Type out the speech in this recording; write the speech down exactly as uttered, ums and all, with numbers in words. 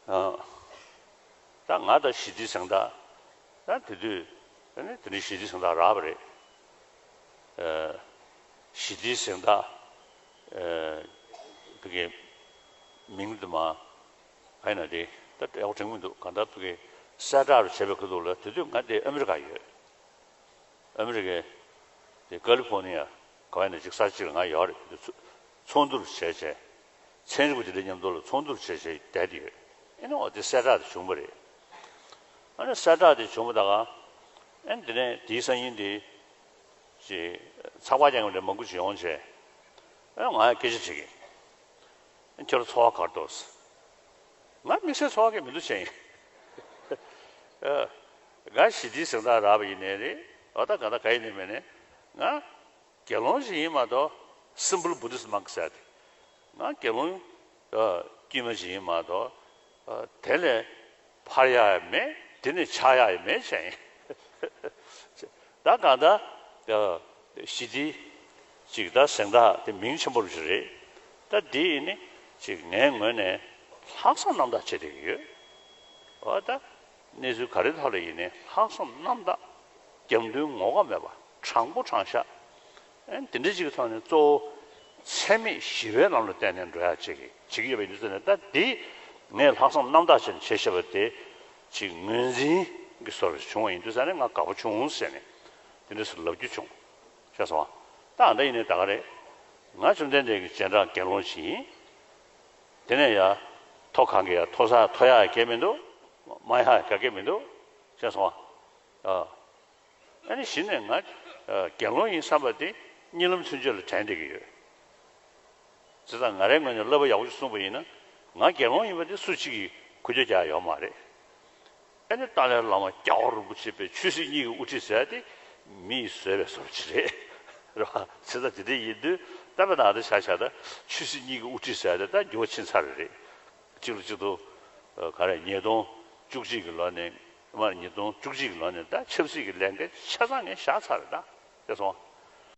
ཨ། ད་ང་དང་ཞི་བདེའི་གཟེངས་རྟགས། ད་དེ་དུས་ཨ་ནི་དེ་ནི་ཞི་བདེའི་གཟེངས་རྟགས་རག་པ་རེད། ཨ། ཞི་བདེའི་གཟེངས་རྟགས། ཨ། བོད་ཀྱི་མིང་དུ་མ། ཨ་ཡིན་ན་དེ་ད་ཨེ་ཁོ་དྲན་མི་འདུག་གང་ལྟར་བོད་ཀྱི་གསལ་བསྒྲགས་རུ་བྱས་པའི་ཁུལ་དུ་ལ། དེ་དུས་ང་དེ་ཨ་མི་རི་ཀ་ཡོད། ཨ་མི་རི་ཀའི་དེ་ཀ་ལི་ཕོར་ནི་ཡ་ག་བ་ནས་ཅིག་ས་གཅིག་ལ་ང་ཡོད་རེད། དེ་ཚོ་ཚོགས་འདུར་བྱས་བྱས། ཚན་རིག་པ་དེ་འདྲ་མཉམ་དུ་ལ་ཚོགས་འདུར་བྱས་བྱས་བསྡད་དེ་ཡོད། ཨེ་ནི་འོ་དེ་གསལ་བསྒྲགས་དེ་བྱུང་བ་རེད། ཨ་ནི་གསལ་བསྒྲགས་དེ་བྱུང་བ་ད་ག་ཨེ་ནི་དེ་ནས་དེའི་སང་ཉིན་དེ་ཅིག་ཚགས་པར་རྒྱག་མཁན་མང་པོ་ཅིག་ཡོང་བྱས། ཨེ་ང་ཡ་སྐད་ཆ་དྲིས་ཀྱིན། ཁྱོད་ཚོར་བ་ག་རེ་འདུག་ང་དམིགས་བསལ་ཚོར་བ་གང་མི་འདུག་བྱས་ཡིན། ཨ། ང་ཞི་བདེའི་གཟེངས་རྟགས་རག་པ་ཡིན་ནའི་རེད། འོ་ད་ག་ད་ག་ཡིན་ནའི་མིན་ནའི། ང་དགེ་སློང་ཞིག་ཡིན་མ་གཏོགས། Simple Buddhist monk ཟེར་ཏེ། ང་དགེ་སློང་ཨ་དཀྱུས་མ་ཞིག་ཡིན་མ་གཏོགས། ཨ། དེ་ལས་འཕར་ཡག་ཡང་མེད། དེ་ནས་ཆག་ཡག་ཡང་མེད་བྱས་ཡིན། ད་གང་ལྟར་ཞི་བདེའི་ཅིག་ད་གཟེངས་རྟགས་དེ་མིང་ཆེན་པོ་ཞིག་རེད། ད་འདི་ཡིན་ནི་ཅིག་ངའི་ངོས་ནས་ལྷག་བསམ་རྣམ་དག་བྱེད་བསྡད་ཀྱི་ཡོད། འོ་ད་གནས་ཚུལ་ག་རེ་ཐོག་ལ་ཡིན་ནའི་ལྷག་བསམ་རྣམ་དག་རྒྱབ་མདུན་ངོ་དགའ་མེད་པ། དྲང་པོ་དྲང་བཞག་ཨེ་དེ་འདྲ་ཅིག་གི་ཐོག་ནས་གཙོ་བོ་འཚེ་མེད་ཞི་བའི་ལམ་ལ་བརྟེན་ནས་འགྲོ་ཡག་ཅིག་བྱེད་ཀྱི་ཡོད་པ་ཡིན་དུས་ཙང་ནས། ད་འདི་ངས་ལྷག་བསམ་རྣམ་དག་བྱས་ནས་བྱས་བཞག་པ་དེ་ཅིག་ངོས་འཛིན་གྱི་བཟོ་འདྲ་བྱུང་བ་ཡིན་དུས་ཙང་ནས་ང་དགའ་པོ་བྱུང་ཟེར་ནས་དེ་འདྲ་ཞིག་ལབ་རྒྱུ་བྱུང་། ཤེས་སོང་ཨ། ད་ཨ་འདྲ་ཡིན་ནའི་ད་ག་རེད། ང་བཅོམ་ལྡན་འདས་ཀྱི་རྗེས་འབྲང་དགེ་སློང་ཞིག་ཡིན། དེ་ནས་ཡ་མཐོ་གང་གི་ཡ་མཐོ་ས་མཐོ་ཡག་གང་ཡང་མི་འདུག་དམའ་ཡག་གང་ཡང་མི་འདུག་ཤེས་སོང་ཨ། ཨ། ཨ་ནི་གཞི་ནས་ང་ཨ་དགེ་སློང་ཡིན་བསམ་པ་དེ་གཉིད་ལམ་ཚུན་ཆད་ལ་དྲན་བསྡད་ཀྱི་ཡོད། བྱས་ཙང་ང་རའི་ངོས་ནས་བསླབ་པ་ཡག་པོ་ཞིག་གསུངས་པ་ཡིན་ན། ང་དགེ་སློང་ཡིན་པ་དེ་སུ་གཅིག་གིས་འགུལ་སྐྱོད་རྒྱག་ཡག་ཡོད་མ་རེད། ཨ་ནི་ཏཱ་ལའི་བླ་མ་རྒྱལ་བ་རིན་པོ་ཆེ་པའི་ཆོས་སྲིད་གཉིས་ཀྱི་དབུ་ཁྲིད་ཟེར་ཡག་དེ་མིས་བཟོས་པའི་བཟོ་འདྲ་ཅིག་རེད། རེད་པ། བྱས་ཙང་དེ་འདྲ་ཡིན་དུས་ད་དཔེར་ན་ད་ཆ་བཞག་ད་ཆོས་སྲིད་གཉིས་ཀྱི་དབུ་ཁྲིད་ཟེར་ཡག་དེ་ད་འགྱུར་བ་ཕྱིན་ཚར་བ་རེད། གཅིག་ལ་གཅིག་ཏུ་ཨ་ག་རེ། ཉིས་སྟོང་བཅུ་གཅིག་གི་ལོ་ནས་མར་ཉིས་སྟོང་བཅུ་གཅིག་གི་ལོ་ནས་ད་ཆབ་སྲིད་ཀྱི་ལས་འགན་ཆ་ཚང་ངས་བཞག་ཚར་རེད་ད། ཤེས་སོང་